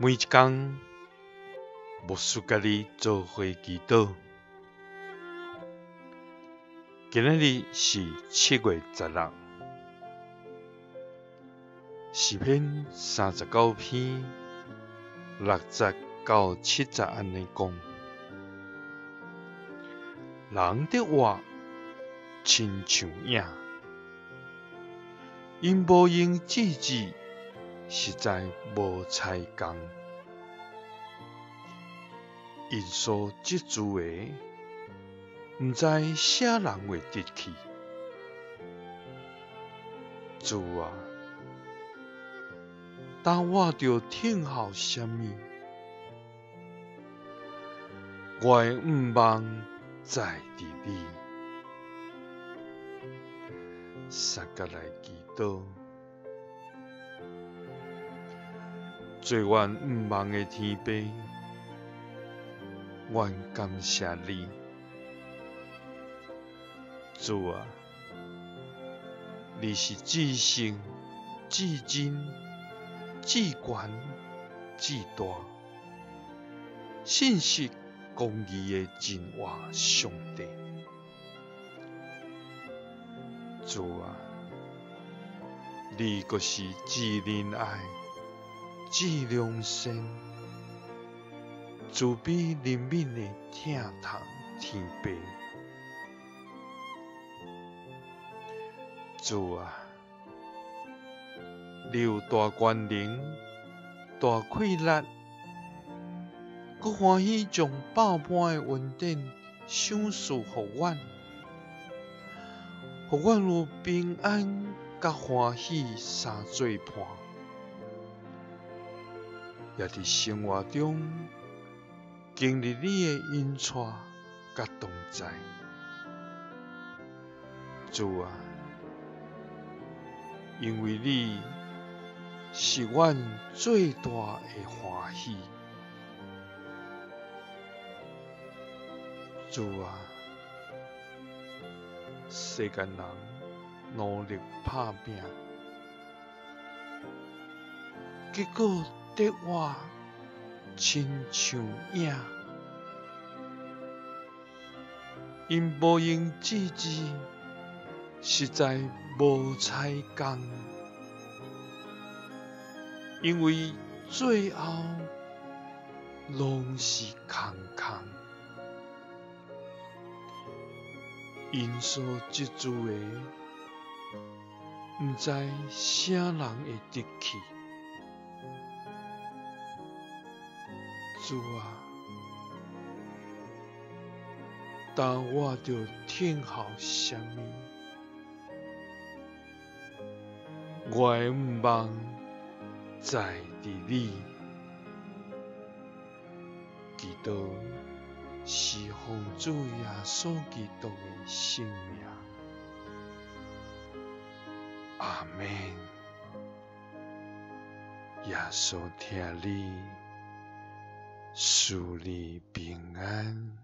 每一工，牧师佮你做伙祈祷。今仔日是7月16，诗篇39篇6节到7节按呢讲：人得活亲像影，𪜶无用志志，实在无彩工。𪜶所积聚的，毋知啥人会得去。主啊，当我著等候啥物？我的向望在伫你。三角来祈祷，做阮向望的天父，阮感谢你，主啊，你是至圣、至真、至悬、至大、信实公义的真活上帝。主啊，你阁是至仁爱、至良善、慈悲怜悯的疼痛天父。主啊，你有大权能、大气力，阁欢喜将百般的恩典赏赐予阮，予阮有平安佮欢喜相做伴，也伫生活中经历你的引带佮同在。主啊，因为你是阮最大的欢喜。主啊，世间人努力拍拚，结果得活亲像影，𪜶无用志志，实在无彩工，因为最后拢是空空。𪜶所积聚的，毋知啥人会得去。主啊，当我著等候啥物？我的向望在伫你。祈祷是奉主耶稣基督的圣名。阿们。耶稣疼你，赐你平安。